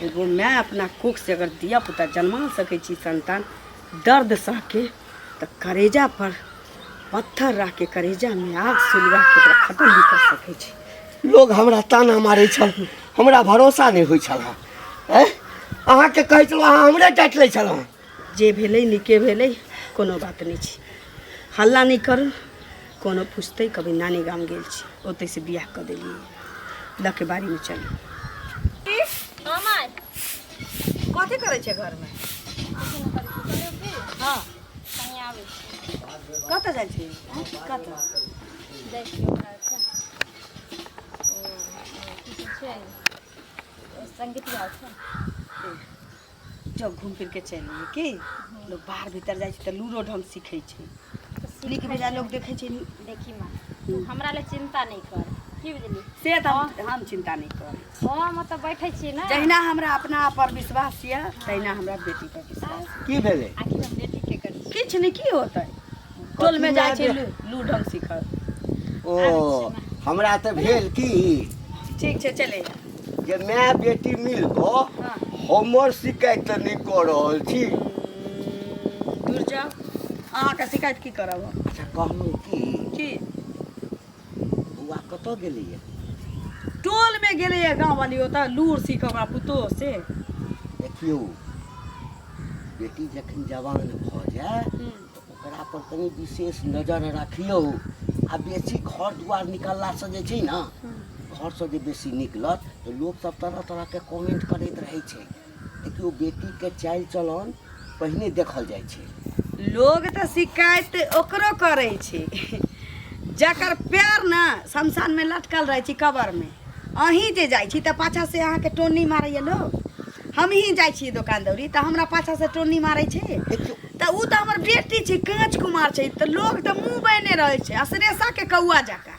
एगो माय अपना कोख से अगर धिया पुता जन्मा सकै छी संतान दर्द सह के तऽ करेजा पर पत्थर राख के करेजा में आग सुलगा के ओकरा खत्म भी कर सकै छी। लोग हमरा ताना मारै छल, हमरा भरोसा नहि होइ छल। आँय, अहाँके कहै छलहुँ, अहाँ हमरे डाँटि लै छलहुँ। जे भेलै नीके भेलै, कोनो बात नहि छै, हल्ला नहि करू। कोनो पुछतै कभी नानी गाम गेल छी, ओतहिसँ बियाह कऽ देलियै, लऽ के बाड़ीमे चलू। कथी करै छै घरमे? हँ, कतऽ जाइ छी? कतऽ जाइ छी ओकरा ओतऽ। ओ की सब छै, संगीत छै। जब घूम फिर के चलि अइयै की लोक बाहर भीतर जाइ छै तऽ लूरो ढङ्ग सीखै छै, नीक बेजाय लोक देखै छै। देखी माँ, तू हमरा लए चिन्ता नहि कर, की बुझली? से तऽ हम चिन्ता नहि करै छी। हम ओतऽ बैठै छी ने, जहिना हमरा अपना पर विश्वास यऽ तहिना हमरा बेटी पर विश्वास। की भेलै? आखिर हम बेटी के करै छी? किछु नहि। की होतै, टोलमे जाइ छै लू ढङ्ग सीखऽ। ओ हमरा तऽ भेल की। ठीक छै, चले जे माय बेटी मिल कऽ हमर शिकायत तऽ नहि कऽ रहल छी। दूर जाउ, अहाँके शिकायत की करब हम? अच्छा, कहलहुँ की, की बौआ कतऽ गेलैया? टोलमे गेलैया गाँववाली ओतऽ लूर सीखऽ हमरा पुतोह से। देखियौ, बेटी जखन जवान भऽ जाय तऽ ओकरा पर कनि विशेष नजर राखियौ। आ बेसी घर दुआर निकललासँ जे छै ने, घरसँ जे बेसी निकलत तऽ लोकसभ तरह तरहके कमेंट करैत रहै छै। देखियौ, बेटीके चालि चलन पहिने देखल जाइ छै। लोग तऽ शिकायत ओकरो करै छै जकर पैर ने शमशानमे लटकल रहै छै कबरमे। अहीं जे जाइ छी तऽ पाछाँ से अहाँके टोनी मारैए लोग। हमही जाइ छियै दोकान दौरी तऽ हमरा पाछाँ से टोनी मारै छै। देखियौ, तऽ ओ तऽ हमर बेटी छै, काँच कुमार छै, तऽ लोग तऽ मुँह बने रहै छै असरेसाके कौआ जकाँ।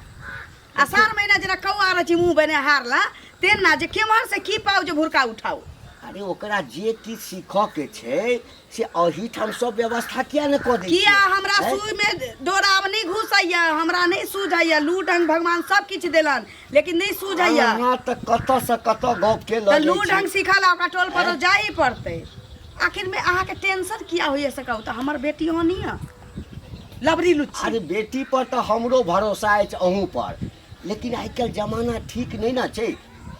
अषाढ़ महीना जेना कौआ रहै छै मुँह बने हारला तेना जे केम्हर से की पाउ जे भुरका उठाउ। अरे, ओकरा जे किछु सीखऽ के छै से एहिठाम सब व्यवस्था किया ने कऽ दै किया छियै? हमरा आँय? सुई में डोरा आब नहि घुसैया, हमरा नहि सूझैया। लू ढंग भगवान सब किछु देलन लेकिन नहि सूझैया। अहाँ तऽ कतऽ से कतऽ गप के लऽ तऽ लू जाइ छी। ढंग सीखल ओकरा टोल पर जाही पड़तै। आखिर में अहाँके टेंशन किया होइया से कहू तऽ? हमर बेटी ओहन यऽ लबरी लुच्ची। अरे, बेटी पर तऽ हमरो भरोसा अछि, अहूँ पर, लेकिन आइ काल्हि जमाना ठीक नहि ने छै,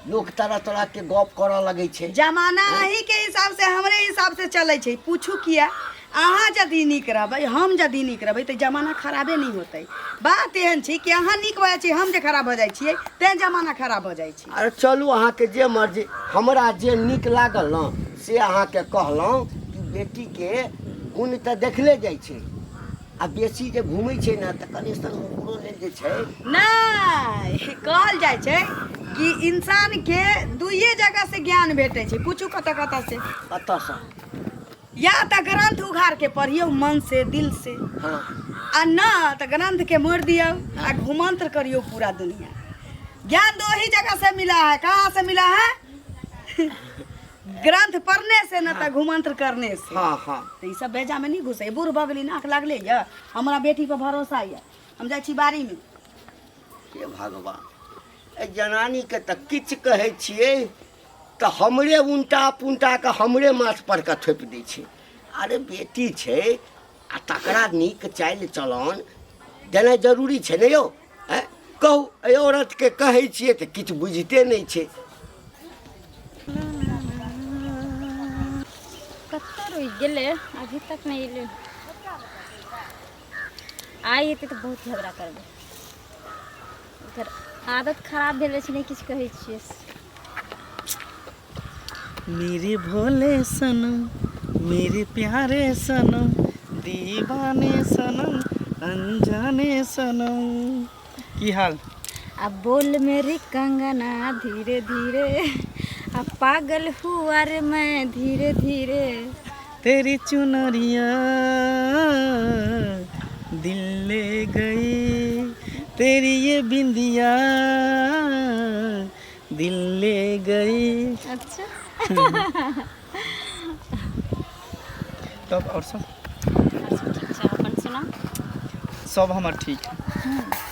लोक तरह तरह के गप करऽ लगै छै। जमाना अहीं के हिसाब से हमरे हिसाब से चलै छै, पूछू किया? अहाँ यदि नीक रहबै, हम यदि नीक रहबै तऽ जमाना खराबे नहि होतै। बात एहन छै कि अहाँ नीक भऽ जाइ छी, हम जे खराब भऽ जाइ छियै तें जमाना खराब भऽ जाइ छै। अरे चलू, अहाँके जे मर्जी। हमरा जे नीक लागल ने से अहाँके कहलहुँ कि बेटीके गुण तऽ देखले जाइ छै, आ बेसी जे घूमै छै ने तऽ कनि सन ओकरो लेल जे छै। नहि, कहल जाइ छै कि इंसान के दुइये जगह से ज्ञान भेटै छै। पूछू कतऽ कतऽ से? कतऽसँ? या तऽ ग्रंथ उघार के पढ़ियौ मन से, दिल से, आ न तऽ ग्रंथ के मोड़ दियौ आ घुमंत्र करियौ पूरा दुनिया। ज्ञान दो ही जगह से मिला है। कहाँ से मिला है? ग्रंथ पढ़ने से, न तऽ घुमंत्र करने से। हँ हँ तऽ ई सब बेजा में नहीं घुसे। बूढ़ भऽ गेली, नाक लागले यऽ, हमरा बेटी पर भरोसा यऽ। हम जाइ छी बाड़ी में। हे भगवान, एहि जनानीके तऽ किछु कहै छियै तऽ हमरे उनटा पुनटा कऽ हमरे माथ पर कऽ थोपि दै छै। अरे, बेटी छै आ तकरा नीक चालि चलन देनाइ जरूरी छै ने यौ? आँय कहू, एहि औरतके कहै छियै तऽ किछु बुझिते नहि छै। कतऽ रुकि गेलै? अभी तक नहि एलै। आइ एतै तऽ बहुत झगड़ा करबै। एकर आदत खराब भेल छै, नहि किछु कहै छियै। मेरे भोले सनम, मेरे प्यारे सनम, दीवाने सनम, अनजाने सनम, की हाल? अब बोल मेरी कंगना धीरे धीरे, अब पागल हुआ रे मैं धीरे धीरे। तेरी चुनरिया दिल ले गई, तेरी ये बिंदिया दिल ले गई। अच्छा। तब और सब? और सब ठीक छै, अपन सुना। सब हमर ठीक है,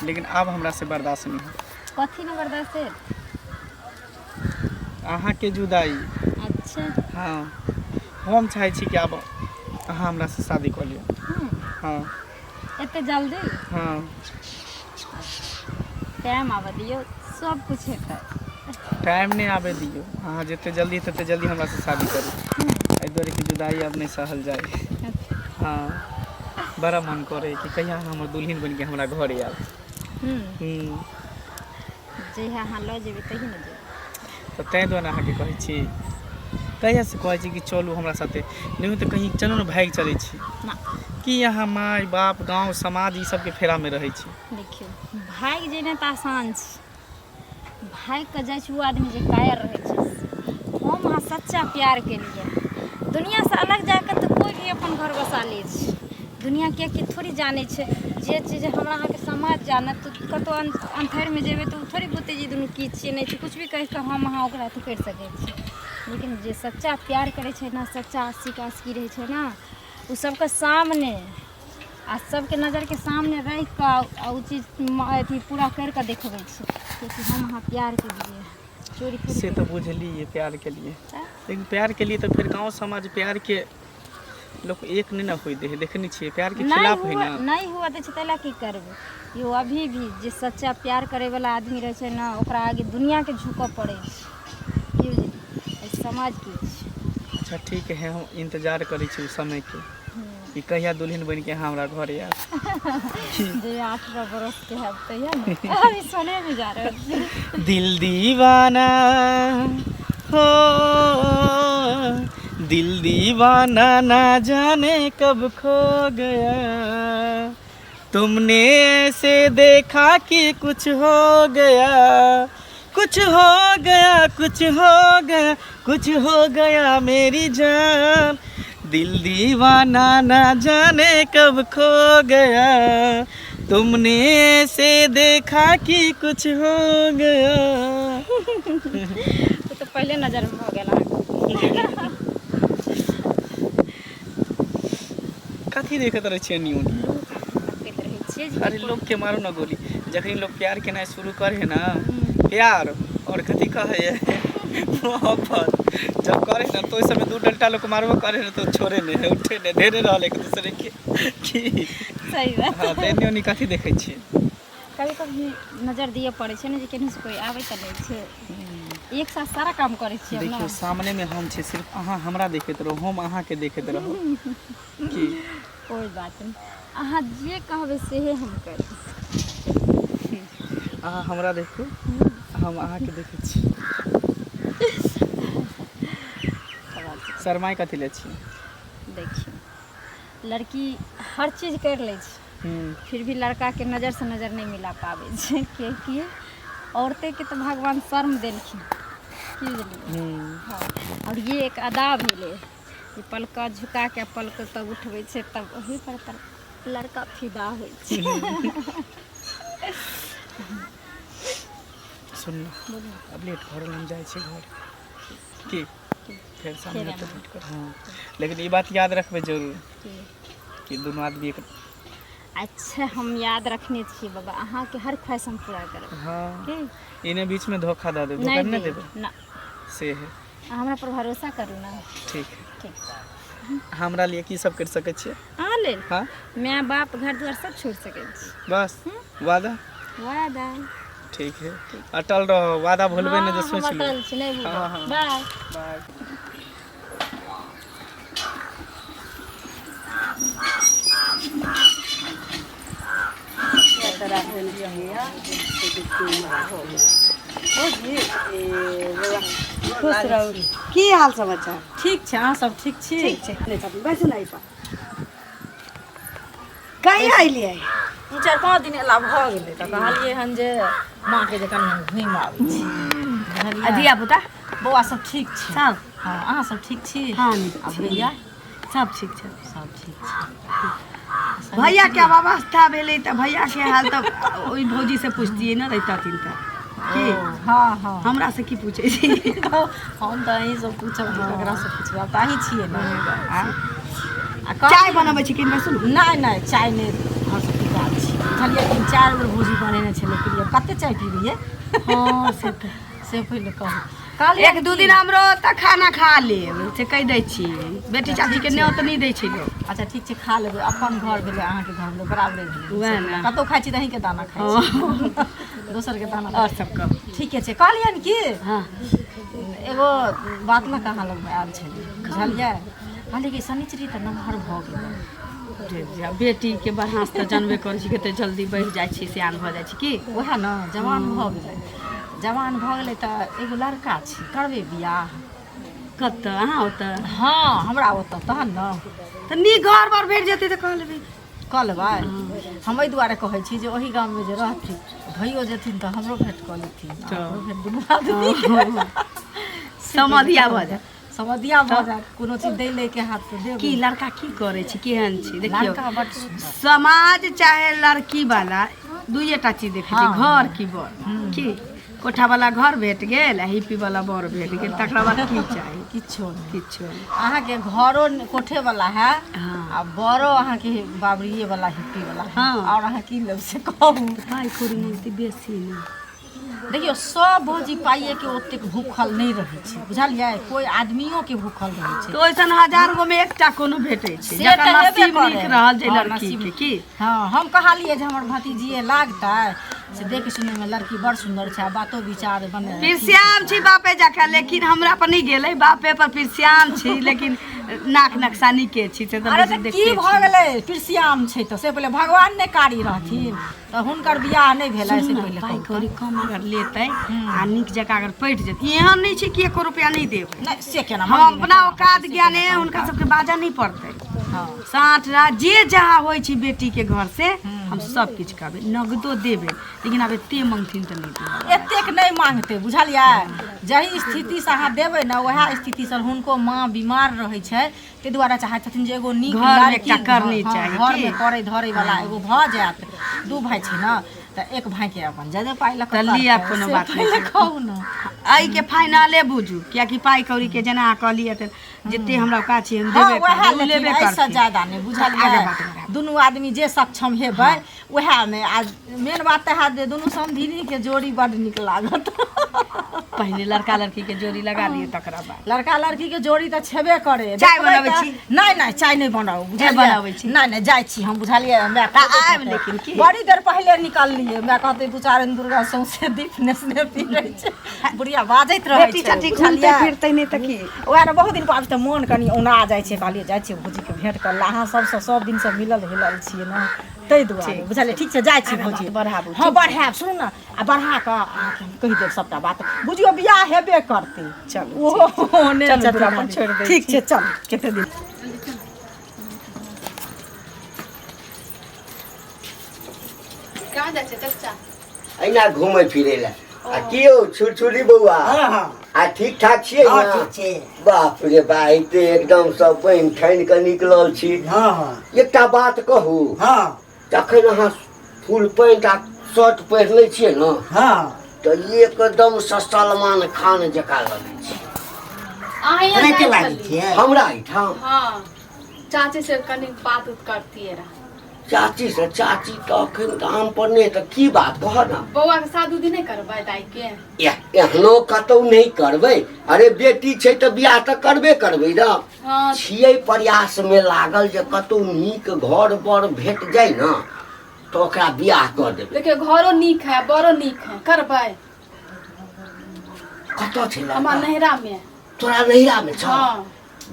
लेकिन आब हमरा से बर्दाश्त नहीं है। कथी में बर्दाश्त है? अहाँके जुदाई। अच्छा। अच्छा। हँ, हम चाहै छी कि आब अहाँ हमरासँ शादी कऽ लिअ। हँ। एते जल्दी? हँ। टाइम आबऽ दियौ, सब कुछ हेतै। टाइम नहि आबे दियौ, अहाँ जते जल्दी तते जल्दी हमरासँ शादी करू। एहि दुआरे कि जुदाई आब नहि सहल जाय। हँ, बड़ा मन करे कि कहिया अहाँ हमर दुल्हन बनि के हमरा घर आयब। हूँ। जहिया अहाँ लऽ जेबै तहिए ने जेबै। तऽ ताहि दुआरे अहाँके कहै छी, कहियासँ कहै छी कि चलू हमरा साथे, नहि तऽ कहीं चलू ने, भागि चलै छी। ना। कि अहाँ माय बाप गाँव समाज ई सबके फेरामे रहै छी? देखियौ, भागि जेनाइ तऽ आसान छै। भागि कऽ जाइ छै ओ आदमी जे कायर रहै छै। हम अहाँ सच्चा प्यार केलियै, दुनिआँसँ अलग जा कऽ तऽ कोइ भी अपन घर बसा लै छै। दुनिआँ किएकि थोड़ी जानै छै जे चीज हमरा अहाँके समाज जानत। तऽ कतहु अन्धेरमे जेबै तऽ ओ थोड़ी बुझतै जे ई दुनू की छियै नहि छै। किछु भी कहि कऽ हम अहाँ ओकरा अथी करि सकै छी, लेकिन जे सच्चा प्यार करै छै ने, सच्चा आशिक आशिकी रहै छै ने, ओ सबके सामने आ सबके नजरके सामने रहि कऽ आ ओ चीज अथी पूरा करि कऽ देखबै छै, किएकि हम अहाँ प्यार केलियै, चोरी थोड़ी। से तऽ बुझलियै प्यार के लिए, लेकिन प्यार के लिए तऽ फेर गाँव समाज प्यार के लोक एक नहि ने होइ दे है। देखने छियै, प्यार के नहि खिलाफ है। हुआ ने नहि हुआ दै छै, ताहि लए की करबै यौ? अभी भी जे सच्चा प्यार करैवला आदमी रहै छै ने, ओकरा आगे दुनिआँके झुकऽ पड़ै छै। की बुझलियै? एहि समाज की छै। अच्छा ठीक है, हम इंतजार करै छी उस समय के कि कहिया दुल्हन बनि के अहाँ हमरा घर आयब। जे 8 बरस के हैब तहिया ने, अभी सोने में जा रहल छी। दिल दीवाना हो, दिल दीवाना ना जाने कब खो गया, तुमने ऐसे देखा कि कुछ हो गया, कुछ हो गया, कुछ हो गया, कुछ हो गया मेरी जान। दिल दीवाना ना जाने कब खो गया, तुमने ऐसे देखा कि कुछ हो गया। ओ तऽ पहिले नजरमे भऽ गेल अहाँके। कथी देखैत रहै छियै एनी ओनी? तकैत रहै छियै जे। अरे, लोग के मारू ना गोली। जखनी लोग प्यार केनाइ शुरू करे है ना, प्यार और कथी कहे है, मोहब्बत जब करे ना, तो ओहि समय दू डंटा लोग मारबो करे ना तो छोड़े नहीं है, उठे नहीं, धेने रहल एक दूसरे के की। सही बात। हाँ, तऽ एनी ओनी कथी देखै छियै? कभी कभी नजर दिअ पड़ै छै ने जे केनहु से कोइ आबै तऽ नहि छै। एक साथ सारा काम करै छियै हम। देखियौ, ने सामने में हम छी, सिर्फ अहाँ हमरा देखैत रहू, हम अहाँके देखैत रहू की। कोइ बात नहि, अहाँ जे कहबै सेहे हम करबै। अहाँ हमरा देखू, हम अहाँके देखै छी। शरमाइ कथी ले छी? देखियौ, लड़की हर चीज करि लै छै, फिर भी लड़काके नजरसँ नजर नहि मिला पाबै छै, किएकि औरतेके तऽ भगवान शर्म देलखिन। की बुझलियै? हँ, और ये एक अदा भेलै जे पलक झुका के पलक तब उठबै छै, तब ओही पर तऽ लड़का फिदा होइ छै। सुन ने, अब लेट भऽ रहल, हम जाइ छी घर की। फेर सामने फेर तऽ भेंट कर। हँ, लेकिन ई बात याद रखबै जरूर की? कि दुनू आदमी एक। अच्छा, हम याद रखने छियै बाबा, अहाँके हर ख्वाहिश हम पूरा करब। हँ। की इने बीच में धोखा दऽ देब, धोखा नहि नहि देब। देबै। ना। से है। अहाँ हमरा पर भरोसा करू ने। ठीक है। ठीक। हमरा लिए की सब करि सकै छियै? अहाँ लेल? हँ। माय बाप घर दुआर सब छोड़ि सकै छी। बस वादा? वादा। ठीक है, अटल रहो, वादा भूलबै नहि जे। हाँ, सोच हम लू। अटल छी, नहि भूलब। हाँ, हाँ। बाय। बाय। खुश रहू, की हाल समाचार? ठीक छै, अहाँ सब ठीक छी? ठीक छै। नहि छथिन, बैसू ने एहि पर। कहिया अयलियै? 4-5 दिन एला भऽ गेलै, तऽ कहलियै हन जे माँके जे कनि घुमि आबै छी। आ धिया पुता? बौआ सब ठीक छै। सब? हँ, अहाँ सब ठीक छी? हँ। आ भैया? सब ठीक छै। सब ठीक छै। भैया के आब अवस्था भेलै तऽ भैया के हाल तऽ ओहि भौजी से पुछतियै ने, रहितथिन तऽ की। हँ हँ। हमरा से की पूछै छी? हम तऽ अहीं सब पूछब कि ककरा से पूछब? आब तऽ अहीं छियै ने। आ चाय बनबै छी कि बैसू ने? नहि नहि, चाय नहि हमसब पीबै छी, बुझलियै? 3-4 बेर भौजी बनेने छलै, पिलियै। कते चाय पीबियै? हँ, से तऽ से पहिले कहू। कहलियै एक दू दिन हमरो ओतऽ खाना खा लेब से कहि दै छी बेटी चाची के न्योत नहि दै छै लोक अच्छा ठीक छै खा लेबै अपन घर भेलै अहाँके घर भेलै बराबरे भेलै वएह ने। कतहु खाइ छी तऽ अहीँके दाना खाइ छी दोसरके दाना आओर सब कहू ठीके छै कहलियनि कि हँ एगो बात लऽ कऽ अहाँ लगमे आयल छलियै बुझलियै कहलियै कि शनिचरी तऽ नमहर भऽ गेलै बेटीके बढ़ास तऽ जानबे करै छी कते जल्दी बढ़ि जाइ छै सियान भऽ जाइ छै की उएह ने जवान भऽ गेलै जवान भऽ गेलै तऽ एगो लड़का छै करबै बियाह कतऽ अहाँ ओतऽ हँ हमरा ओतऽ तहन ने तऽ नीक घर बर भेट जेतै तऽ कऽ लेबै कऽ लेबै हम एहि दुआरे कहै छी जे ओहि गाममे जे रहथिन भइयो जेथिन तऽ हमरो भेँट कऽ लेथिन हमरो भेँट दुनू आदमीके समधिया भऽ जायत समधिया भऽ जायत कोनो चीज दै लैके हाथ तऽ देबै की लड़का की करै छै केहन छै देखियौ लड़का बड सुन्दर समाज चाहे लड़की वाला दुइये टा चीज देखै छै हँ। घर की बर की कोठा वाला घर भेट गेल आ हिप्पी वाला बर भेट गेल तकरा बाद की चाही किछो नहि किछो नहि अहाँके घरो कोठे वाला है हँ। आ बड़ो अहाँके बाबरिये वाला हिप्पी वाला है हँ। और अहाँ की लेब से कहू पाइ कौड़ी मांगतै बेसी नहि देखियौ सब भौजी पाइए के ओतेक भूखल नहि रहै छै बुझलियै कोइ आदमियो के भूखल रहै छै तऽ ओइसन हजार गो मे एकटा कोनो भेटै छै से जकर तऽ हेबे नसीब करे। नीक रहल जे हँ, लड़की नसीब के की हँ हम कहलियै जे हमर भतीजिए लागतै से देख सुनैमे लड़की बड़ सुन्दर छै आ बातो विचार बने पिरस्याम छी बापे जकाँ लेकिन हमरा पर नहि गेलै बापे पर पिरस्याम छी लेकिन नाक नक्शा नीके छी से तऽ अरे बुझि तऽ की देखते भऽ छी गेलै पिरसियाम छै तऽ से पहिले भगवान नहि कारी रहथिन तऽ हुनकर बियाह नहि भेलै से सुनू ने, पहिले पाइ कहू कौड़ी कम अगर लेतै आ नीक जकाँ अगर पटि जेतै एहन नहि छै कि एको रुपैआ नहि देबै नहि से केना हम मांगि अपना लेतै? औकात ज्ञाने हुनका सबके बाजऽ नहि पड़तै हँ साँठ रात जे जहाँ होइ छै बेटीके घर से हम सब किछु करबै नगदो देबै लेकिन आब एते मङ्गथिन तऽ नहि देबै एतेक नहि मांगतै बुझलियै जाहि स्थितिसँ अहाँ देबै ने उएह स्थितिसँ हुनको माँ बीमार रहै छै ताहि दुआरे चाहै छथिन जे एगो नीक घरमे लड़की एकटा करनी हँ, चाही, घरमे की? करै धरै वाला एगो भऽ जायत दू भाय छै ने तऽ एक भायके अपन जादे पाइ लऽ कऽ तऽ लिअ, करतै, कोनो से बात नहि पहिले छै। कहू ने एहिके फाइनले बुझू कियाकि पाइ कौड़ीके जेना अहाँ कहलियै तऽ जते हमरा औकात छै हम हँ देबे वएह करबै ओ लेथिन लेबे एहिसँ करथिन ज्यादा नहि आगे बुझलियै बात बढ़ाबू। दुनू आदमी जे सक्षम हेबै उएहमे आ मेन बात तऽ हैत जे दुनू समधिनीके जोड़ी बड्ड नीक लागत पहिने लड़का लड़की के जोड़ी लगा दियौ तकरा बाद लड़का लड़की के जोड़ी तऽ छेबे करे चाय देखबै बनाबै तऽ- छी? नहि नहि चाय नहि बनाउ बुझलियै बनाबै छी। नहि नहि जाइ छी हम बुझलियै माय तऽ आयब लेकिन की? बड़ी देर पहिले निकललियै माय कहतै दू चारि दिन दुर्गा सौंसे दीप नेसने पी रहै छै बुढ़िया बाजैत रहै बेटी छै चाटी घूमते बुझलियै फिरते नहि तऽ की वएह ने बहुत दिन पर तऽ मोन कनि औना जाइ छै कहलियै जाइ छियै भौजीके भेँट कर लए अहाँ सबसँ सब दिनसँ मिलल हिलल छियै ने ताहि दुआरे बुझलियै ठीक छै जाइ छी भौजी बढ़ाबू, हँ बढ़ायब सुनू ने आ बढ़ा कऽ अहाँके हम कहि देब सबटा बात बुझियौ बियाह हेबे करतै चलू, ओहो ओहने चलू, छथिन दुरा पर आदमी। छोड़ि दै ठीक छी। छै चल कते दिन कहाँ जाइ छै चचा एहिना घूमै फिरै लए आ की यौ छुरछुरी बौआ हँ हँ आ ठीक ठाक छियै हँ ने ठीक छै बाप रे बा एते एकदम सब बनि ठानि कऽ निकलल छी हँ हँ एकटा बात कहू हँ जखन अहाँ फुल पैंट आ शर्ट पहिर लै छियै ने हँ तऽ एकदम से सलमान खान जकाँ लगै छै अहाँ यहाँ एनाहिते जाइ लागै छलियै छियै हमरा एहिठाम हँ चाची से कनि बात उत करतियै रह चाची से चाची तऽ अखन गाम पर नहि तऽ की बात कह ने बौआ के शादी उदी नहि करबै दाई के एहनो कतौ नहि करबै अरे बेटी छै तऽ बियाह तऽ करबे करबै ने हँ छियै प्रयासमे लागल जे कतौ नीक घर बर भेट जाय ने तऽ ओकरा बियाह कऽ देबै देखियौ घरो नीक है बड़ो नीक है करबै कतऽ छै हमर लड़का नैहरा में तोरा नैहरा मे छौ हँ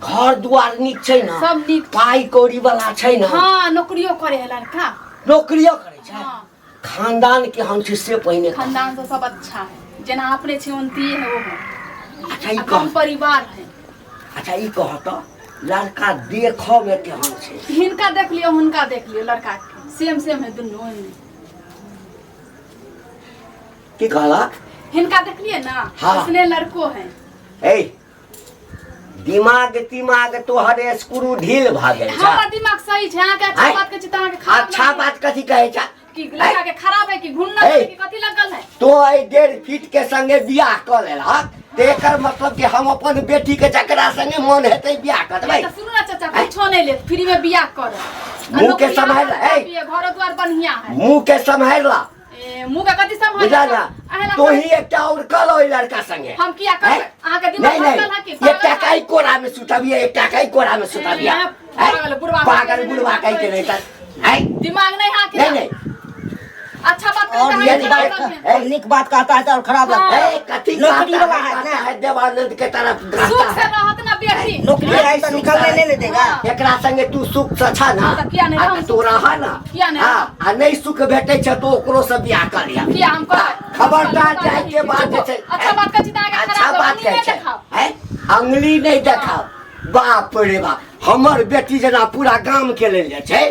घर दुआर नीक छै ने सब नीक छै। पाइ कौड़ी वाला छै ने हँ नौकरियो करे है लड़का नौकरियो करै छै हँ खानदान के हम छी से पहिने कह। खानदान से सब अच्छा है जेना अपने छी उनती है वो अच्छा ई आ कह कम परिवार है अच्छा ई कह तऽ लड़का देखऽ मे केहन छै हिनका देख लियो हुनका देख लियो लड़का के सेम सेम है दुनू ओहिमे की कहलक हिनका देखलिए ना हाँ। उसने लड़को है ए दिमाग तिमाग तोहर स्क्रू ढील भऽ गेल छै हमर दिमाग सही छै अहाँके अच्छा आँय? बात कहै छी तऽ अहाँके खराब अच्छा लगैए। बात कथी कहै छै कि लड़का के खराब है कि घुन ए। कि कथी लगल है तो एहि 1.5 फीट के संगे बियाह कऽ लेलहक तऽ एकर मतलब कि हम अपन बेटी के जकरा संगे मन हेतै बियाह कऽ देबै तऽ सुनू ना चाचा कुछो नहीं लेत फ्री में बियाह करत मुँह के सम्हारि ले, ए। घरो द्वार बढ़िया है मुँह के सम्हारि ला ए, मुँह के कथी समझ बुझा ना अहाँ तो ही एकटा और कल ओहि लड़का संगे हम किया करबै? हैं? अहाँके दिमाग नहीं नहीं भटकल है कि? एकटा पागल काई कोरा में सुताबिया एकटा काई कोरा में सुताबिया ए, हैं? पागल बुढ़वा पागल बुढ़वा कहीं के नहीं तर हैं? दिमाग नहीं हाँ नहीं नहीं अच्छा बात और करते ये हैं नहीं खराब बात- लगते हैं। और निक बात कहता है तो और खराब लगता है ए, कथी नौकरी कहता वाला है, है ना। कहता है देवानंद के तरफ सुख रहता से है रहत ना बेटी नौकरी है तो निकलने नहीं ने देगा हाँ। एकरा संगे तू सुख से छ ना तऽ किया नहि आ रहम तू रह ना किया नहि हाँ, आ नहीं सुख भेटै छै तो ओकरो से बियाह कर लिया किया हम करबै? खबरदार जाय के बात जे छै अच्छा बात कहै छी तऽ अहाँके अच्छा खराब बात अंगुली कहै नहि छै देखाउ। हैं? अंगुली नहि देखाओ बाप रे बाप हमर बेटी जेना पूरा गाम के लेल जे छै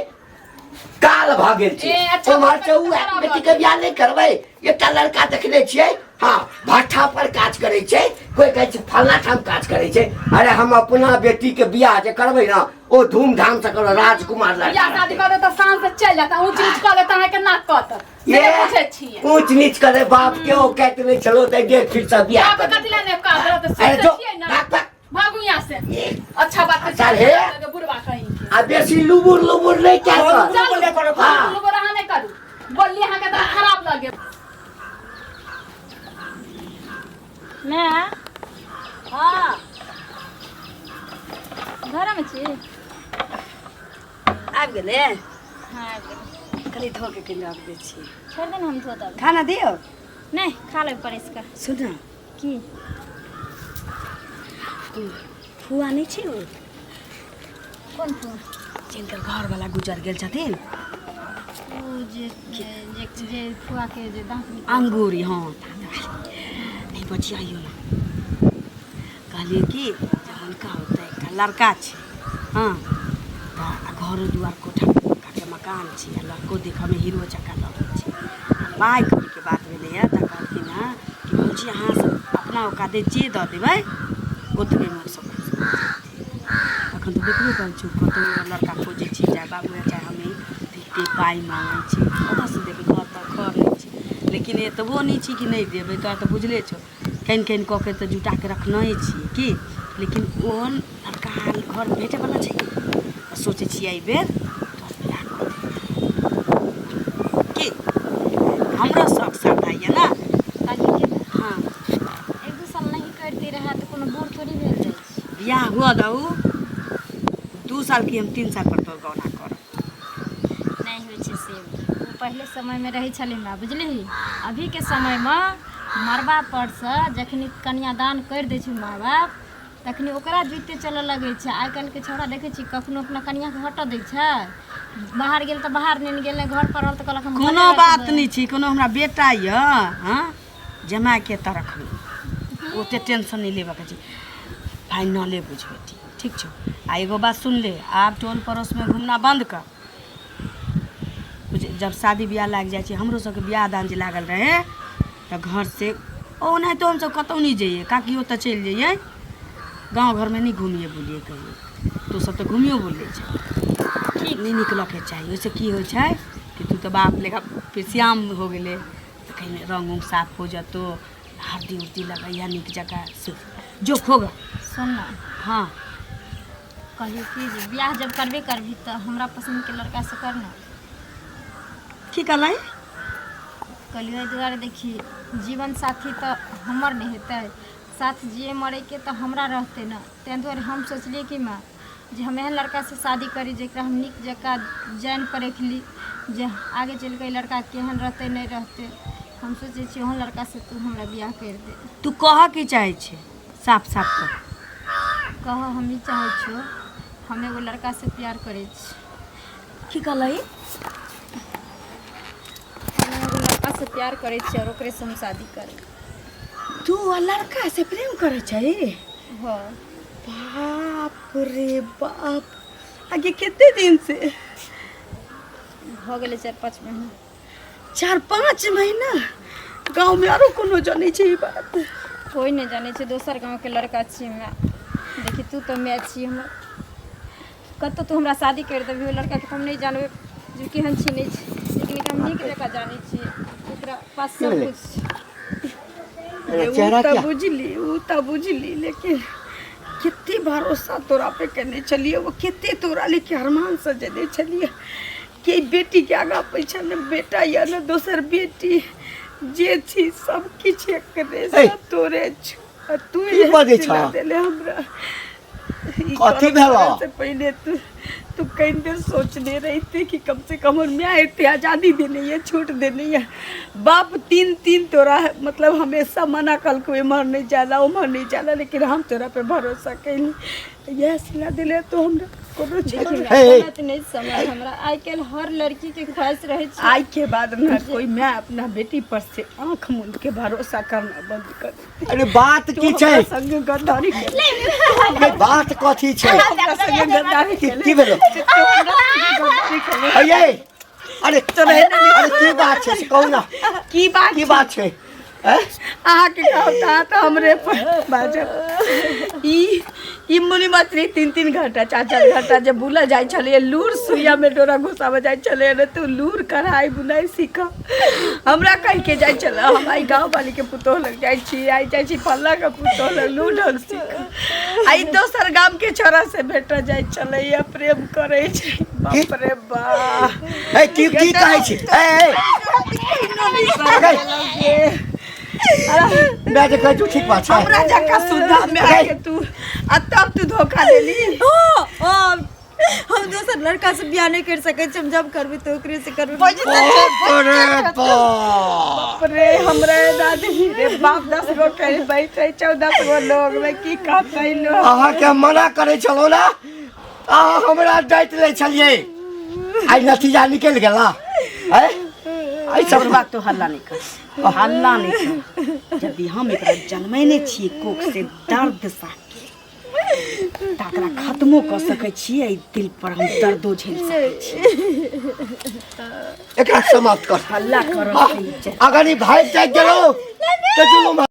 काल भऽ गेल छै ए, अच्छा ओम्हर बात से उ खराब बेटी के बियाह नहि करबै एकटा लड़का देखने छियै हँ भट्ठा पर काज करै छै कोइ कहै छै फल्लाँ ठाम काज करै छै अरे हम अपना बेटी के बियाह जे करबै ने ओ धूमधाम से करबै राजकुमार लड़का बियाह शादी रहतै। कऽ देत तऽ शान से चलि जायत ऊँच नीच कऽ देत अहाँके नाक कटत से ये नहि बुझै छियै ऊँच नीच करे बाप के ओ कहते नहि चलो तऽ डेढ़ फीट से बियाह बाप कर कथी लए नहि कऽ देत अरे से जो छियै ना भाग भाग भागू यहाँ से अच्छा बात अच्छा हे। बुढ़वा कहीं के आ बेसी लुबुर लुबुर नहि कए कर चलू नहि करू। हाँ। लुबुर अहाँ नहि करू बोलली अहाँके तऽ खराब लगे माय हाँ घरमे छी आबि गेलै हाँ आबि गेलै कनि धो के कनि रख दै छी छोड़ि दे ने हम धो देब खाना दियौ नहि खा लेबै परसि कऽ सुन न की फुआ नहि छै ओ कोन फूल जिनकर घरवला गुजर गेल छथिन ओ जे जे जे जे फुआके जे दाँत निकलल। अंगूरी हँ नहि बचियाइयो ना कहलियै कि जे हुनका ओतऽ एकटा लड़का छै हँ तऽ घरो दुआर कोठा के मकान छै आ लड़को देखऽमे हीरो जकाँ लगै छै आ पाइ कौड़ीके बात भेलैए तऽ कहलखिन हँ कि भौजी अहाँ सब अपना औकाते जे दऽ देबै ओतबेमे ओसब खुश भऽ जेथिन अखन तऽ देखबे करै छी कतहु लड़का खोजै छी चाहे बाबू चाहे हमही एते पाइ माँगै छै कतऽसँ देबै घर तर खर नहि छै लेकिन एतबो नहि छी कि नहि देबै तोरा तऽ बुझले छौ कनि कनि कऽ के तऽ जुटाके रखनहे छियै की लेकिन ओहन लड़का घर भेटैवला छै तऽ सोचै छियै एहिबेर तोहर बियाह कऽ देबै की हमरो शौक श्रद्धा यऽ ने हँ एक दू साल नहीं करती रहे तऽ कोनो बूढ़ थोड़ी भेल जाइ छै बियाह हुअ दहु 2 साल की हम 3 साल पर तोर गौना करब नहि होइ छै से ओ पहिले समयमे रहै छलै हमरा बुझलिही अभीके समयमे मड़बा परसँ जखनी कन्यादान करि दै छै माय बाप तखनी ओकरा जुइते चलऽ लगै छै आइ काल्हिके छौड़ा देखै छी कखनो अपना कनिआँके हटऽ दै छै बाहर गेल तऽ बाहर नेने गेल नहि घर पर रहल तऽ कहलक हम घरे कोनो बात रखबै। नहि छै कोनो हमरा बेटा यऽ हँ जमाके तऽ रखबै ओते टेंशन नहि लेबऽके छै फाइनले बुझ बेटी ठीक छौ आ एगो बात सुन ले आब टोल पड़ोसमे घूमना बन्द कर जब शादी बियाह लागि जाइ छै हमरो सबके बियाह दान जे लागल रहै तऽ घरसँ ओनाहितो हमसब कतहु नहि जइए काकियो ओतऽ चलि जइए गाँव घरमे नहि घुमिए बुलिए कहियो तू सब तऽ घुमियो बुलै छै ठीक नहि निकलऽके चाही ओहिसँ की होइ छै कि तू तऽ बाप लेखा श्याम हो गेलै तऽ कहीं रंग उंग साफ हो जतो हरदी उर्दी लगैया नीक जकाँ से जो खोग सुन ना हाँ कहलियौ कि जे बियाह जब करबे करबही तऽ हमरा पसन्दके लड़कासँ कर ना की कहलै कहलियौ एहि दुआरे देखी जीवन साथी तऽ हमर नहि हेतै साथ जिए मरैके तऽ हमरा रहतै ने ताहि दुआरे हम सोचलियै कि माँ जे हम एहन लड़कासँ शादी करी जकरा हम नीक जकाँ जानि परखि ली जे आगे चलि कऽ ई लड़का केहन रहतै नहि रहतै हम सोचै छियै ओहन लड़कासँ तू हमरा बियाह करि दे। तू कहऽ की चाहै छै साफ साफ कह। कहऽ हम ई चाहै छियौ हम एगो लड़कासँ प्यार करै छी। की कहलही? हम एगो लड़कासँ प्यार करै छी आओर ओकरेसँ हम शादी करबै। तू आ लड़का से प्रेम करै छही? हँ। बाप रे बाप आगे कते दिन से? भऽ गेलै 4-5 महीना। 4-5 महीना? गाँव में आरो कोनो जानै छै ई बात? कोइ नहि जानै छै, दोसर गाँवके लड़का छी हमरा। देखी तू तऽ माय छी हमर, कतहु तू हमरा शादी करि देबही ओहि लड़काके तऽ हम नहि जानबै जे केहन छै नहि छै, लेकिन एकरा हम नीक जकाँ जानै छियै, एकरा पास सब किछु छै। ओ तऽ बुझली, ओ तऽ बुझली, लेकिन कते भरोसा तोरा पे केने छलियै, ओ कते तोरा लेके अरमान सजेने छलियै। कि बेटी के आगा पीछा ने बेटा या ने दोसर बेटी जे छी सब किछु एकरे ए, सब तोरे छौ आ तू की एहन बजै सिला छह? देले हमरा ई कथी करम भेलौ? करे से पहले तू तू कई देर सोचने रहते कि कम से कम हमर माय एते आजादी देने है छूट देने है बाप तीन तीन तोरा मतलब हमेशा मना कलको एम्हर नहीं जाला उम्हर नहीं जाला लेकिन हम तोरा पे भरोसा कैली यह सिला दिले तो हमरा कोनो देखियौ चीज ने, हे। गलत नहि समझ हमरा। आइ काल्हि हर लड़की के ख्वाहिश रहै छै। आई के बाद ना कोई मैं अपना बेटी पर से आंख मूंद के भरोसा करना बंद कर देती। अरे बात तू की हमरा छै? संग गद्दारी केले। अरे बात कथी छै? हमरा संग गद्दारी की केले। की भेलो? तू हमरा संग गद्दारी केले। अये अरे अरे की बात छै से कहू ना। की बात? की बात छै? हैं? अहाँके कहब तऽ अहाँ तऽ हमरे पर बाजब। ई ई मुनि मछली 3-3 घंटा 4-4 घंटा जे बुलऽ जाइ छलैए, लूर सुइयामे डोरा घुसाबऽ जाइ छलैए ने, तू लूर कढ़ाइ बुनाइ सीख हमरा कहिके जाइ छलै। हम आइ गाँववालीके पुतोहु लग जाइ छी, आइ जाइ छी फल्लाँके पुतोहु लग, लूर ढंग सीख। आ ई दोसर गामके छोड़ा से भेटऽ जाइ छलैए, प्रेम करै छै। बाप रे बाप। ए की की कहै छी? ए ए मैं जे कहै छी ठीक बात छै। हमरा जकाँ सुधा माय के तू आ तब तू धोखा देली। हम दोसर लड़का से बियाह नहि करि सकै छी। हम जब करबै तऽ ओकरे से करबै। बाप रे बाप। बाप रे हमरा दादी रे बाप, 10 गो कहि बैठे 14 गो लोग में की कहतै लोग? अहाँके हम मना करै छलहुँ ने, अहाँ हमरा डाँटि लै छलियै। आइ नतीजा निकलि गेला। आँय? एहि सब बात तो हल्ला नहीं कर, हल्ला नहीं कर। यदि हम एकरा जन्मेने छियै कोख से दर्द साके, तऽ एकरा खत्मो कऽ सकै छियै। एहि दिल पर हम दर्दो झेल सकै छियै। एकरा समाप्त कर। हल्ला करब। अगर ई भागि जाइत गेलौ तऽ दुनू।